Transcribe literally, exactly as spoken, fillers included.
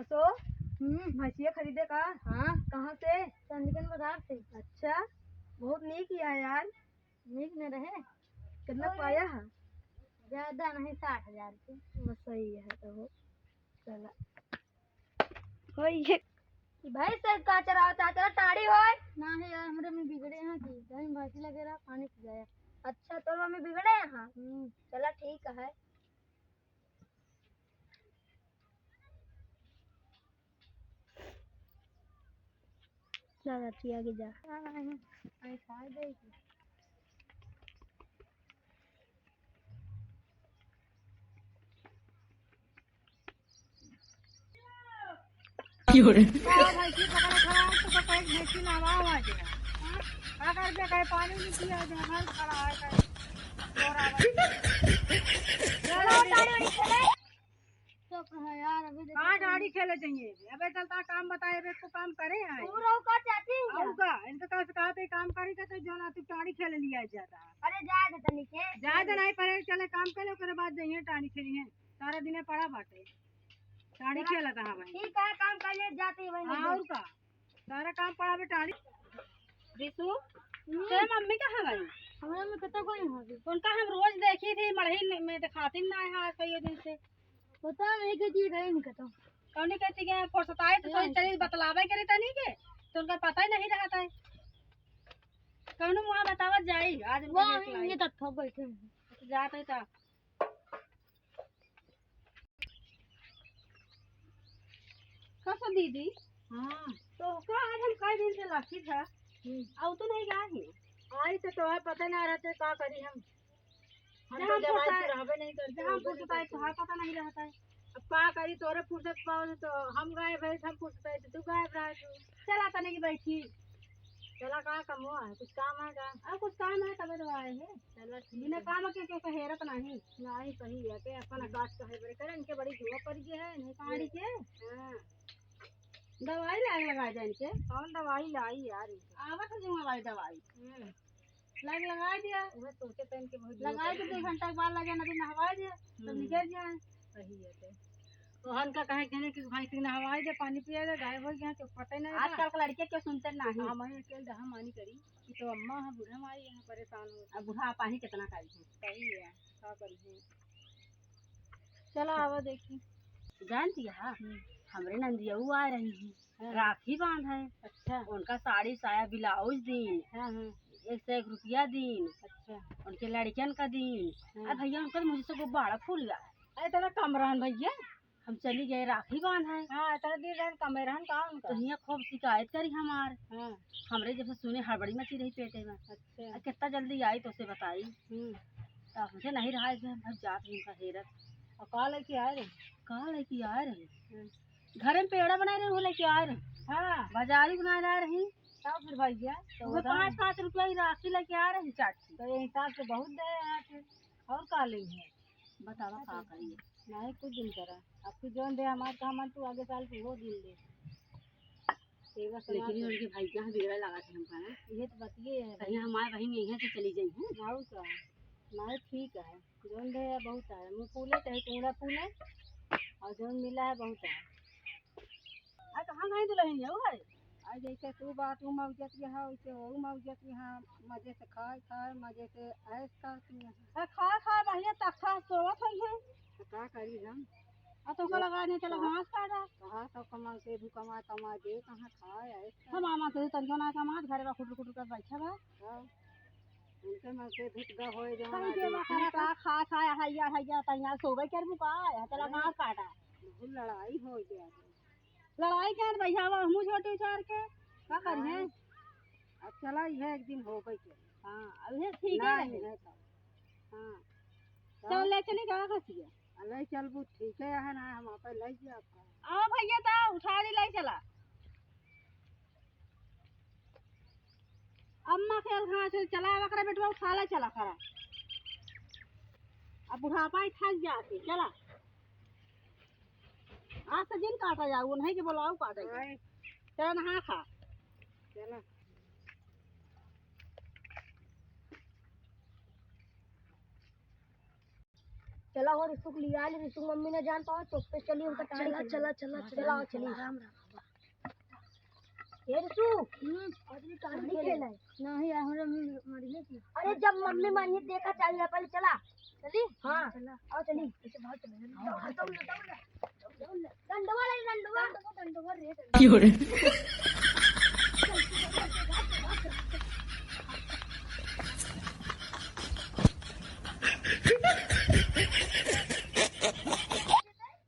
तो हम्म। भैंसिया खरीदे का? हाँ। कहाँ से? चंदगंज बाजार से। अच्छा, बहुत नीक है यार। नीक न रहे। कितना और पाया है? ज्यादा नहीं, साठ हजार के। बस सही है तो। चला। होई है। ई भैंस से का चरावत है? चला टाड़ी होय। ना है यार, हमरे में बिगड़े हैं कि कहीं भैंसी लगे रहा, पानी पी जाए। अच्छा, तोर मम्मी बिगड़े हैं? हाँ। हम्म। चला ठीक है। जा, जा, तू आगे जा। हाँ, हाँ, हाँ। अरे, खा जाएगी। का हो रे? का भैंसी पकड़े खड़ा है, तो कोई भैंसी नहवाओ आ गया। हाँ? का कर दे, कहीं पानी नहीं पिया, जो भैंस खड़ा है, कहीं गोरा है। चलो, टाड़ी वाड़ी खेले। चुप रहो यार, अभी देखो कहाँ तुम। टाड़ी खेले जाइए? अबे चलता काम बताए, अबे को काम करे आए। तू रहो का चाची? आऊ का? इनका कल से कहा थे काम करी के तो जो ना तू टाड़ी खेले लिया जाता। अरे जाए दे तनी के। जाए दे नहीं, पहले चले काम करे, ओकरे बाद जाइए टाड़ी खेली है। सारा दिन पड़ा बाटे। टाड़ी चला। खेलत हवा भाई। ठीक है, काम कर ले, जाते ही वहीं हाँ, लगे। और का? सारा काम पड़ा बे टाड़ी। रिशु, हम्म। तेरे मम्मी कहाँ गई? हमारे मम्मी कतो गई होगी। उनका हम रोज देखी थी, मड़ही में दिखाती ना है आज कई दिन से। पता नहीं कि जी गई इनका तो। कौनी कहती के फुर्सत आए तो नहीं। सोच चली बतलावे करी तनी के, तो उनका पता ही नहीं रहता है। कौनो मुँह बतावत जाई, आज उनका वो देख लाई। ये तो थक बैठे हैं। तो जात है तो। का सो दीदी? हाँ। तो का आज हम कई दिन से लाखी था, हम्म। आऊ तो नहीं गा ही। आई तो तोहर पता ना रहते, का करी हम? हम जहाँ तो जवाई फुर्सत, से रहबे नहीं करते, जहाँ रहबे नहीं फुर्सत आए, करते। तोहार पता नहीं रहता है। अब का करी, तोरे फुर्सत पाओ तो हम गायब है, हम फुर्सत आए तो तू गायब रह तू। चला तने की बैठी। चला, का कमवा है? कुछ काम है का? अब कुछ काम है, तबे तो आए हैं। चला, ठीक बिना है। काम के, के, के हेरत नहीं। नहीं, सही है, के अपन हम्म। आकाश का है बड़े करे, इनके बड़ी धुआं पड़ गई है, नहीं पानी के। हाँ। दवाई लाग लगा दे इनके। कौन दवाई लाई यार इनके? आवत है जिम्मेवारी दवाई। हम्म। लाग लगा दिया। उहे सोचे थे इनके बहुत लगा के दो घंटा के बाद लगे नदी नहवा दिया, तब हम्म। निकल जाए। सही है ते। तो हम का कहे के कि भाई तू नहवाई दे, पानी पिया दे, गायब हो गया, तो पता ही नहीं आजकल का लड़के क्यों सुनते नहीं। हाँ, मैं अकेले दहा मानी करी कि तो अम्मा है, बूढ़ा माई है, परेशान हो। अब बुढ़ापा ही कितना करी है। सही है, का करी है। चला आवा देखी। जानती है, हम्म। हमरे नंदियऊ आ रही हैं, हाँ। राखी बांध है। अच्छा। उनका साड़ी, साया, ब्लाउज दीन, हाँ, हाँ। एक से एक रुपया दीन। अच्छा। उनके लड़कियन का दीन। हाँ। अरे भैया, उनका तो मुझसे गुब्बारा फूल गया। अरे, इतना कम रहन भैया। हम चली गए राखी बांध है। हाँ, इतना दिन रहन, कमे रहन का उनका? तो हियाँ खूब शिकायत करी हमार। हाँ। हमरे जब से सुने हड़बड़ी मची रही पेटे में। अच्छा। आ, कितना जल्दी आई तो उसे बताई। हम्म। तो हमसे नहीं रहा है, हम जात रही उनका हेरत। और का लेके आए रहे? का लेके आए रहे? हम्म। घरे में पेड़ा बनाए रहे, वो लेके आए रहे। हाँ। बाजारी बनाए लाए रही। तब फिर भैया, तो वो उधर पाँच, पाँच रुपया की राखी लेके आ रही चाची। तो ये हिसाब से बहुत दे यहाँ से। और का लेंगे? बतावा का करिए? नहीं, कुछ दिन करा। अब तू जौन दे हमार, कहा मन तू आगे साल के वो दिन दे। सेवा समाज लेकिन है। उनके भाई के यहाँ बिगड़े लगा थे हमका ना। ये तो बतिये है। कहीं हमारे बहिन यहीं से चली जाई हैं। और का? नहीं, ठीक है। जौन दे है बहुत है। मुँह फूले चाहे चूड़ा फूले। और जौन मिला है बहुत है। आ, कहाँ गई दुल्हनिया? वो है? आ, जैसे तू बात ऊ मौजत यहाँ, वैसे वो मौजत यहाँ, मजे से खाए, खाए, मजे से ऐश करती हैं। आ, खाए, खाए, बढ़िया तख्ता सोवत होई हैं। तो का करी हम? आ, तो का लगा दे, चला घास काटा। कहाँ सब कमा से भी कमा, कमा दे, कहाँ खाए, ऐश करे। हम आमा से तनिको ना कमा, घरे बा खुटुर खुटुर कर बैठा बा। हाँ। उनके मन से भित ग होए जो कहीं हमारे देवा लिए। करा का खा, खा, हैया, हैया, तैयार सोवे कर बुका, चला हाँ। घास काटा। बहुत लड़ाई हो गया। लड़ाई क्या है भैया, वो हमू छोटे उछार के का करी है? नहीं। अब चला, ये एक दिन हो गई के। हाँ, अब ये ठीक है नहीं रहे। है तो। हाँ। तो तो? ले चली का खसिया? आ, ले चलबू, ठीक है, है ना, हम आपे ले जाए आपका। आओ भैया, तो उठा ली, ले चला। अम्मा के अलग से चला, वकरा बेटवा उठा ले चला खरा। अब बुढ़ापा ही थक जाते, चला। आज तो जिन काटा जाऊ, उन्हें के बोलाऊ काटे के। आए। चला नहा खा। चला। चला हो, रिसु के लिया ले, रिसु मम्मी ना जान पावा, चुप्पे चली, उनका टांग चला, चली। चला, चला, चला, चला, चली। राम, राम। ए रिसु, हम्म। आज भी कहाँ नहीं खेला है? नहीं यार, हमरा मम्मी मारी है कि? अरे, जब मम्मी मारी है, देखा चाहिए, पहले चला। चली? हाँ। चला। आओ, चली। ऐसे बाहर चले। हाँ, हाँ, चल, चल, चल। डंडवा ले, डंडवा। डंडवा, डंडवा रे, डंडवा। क्यों रे?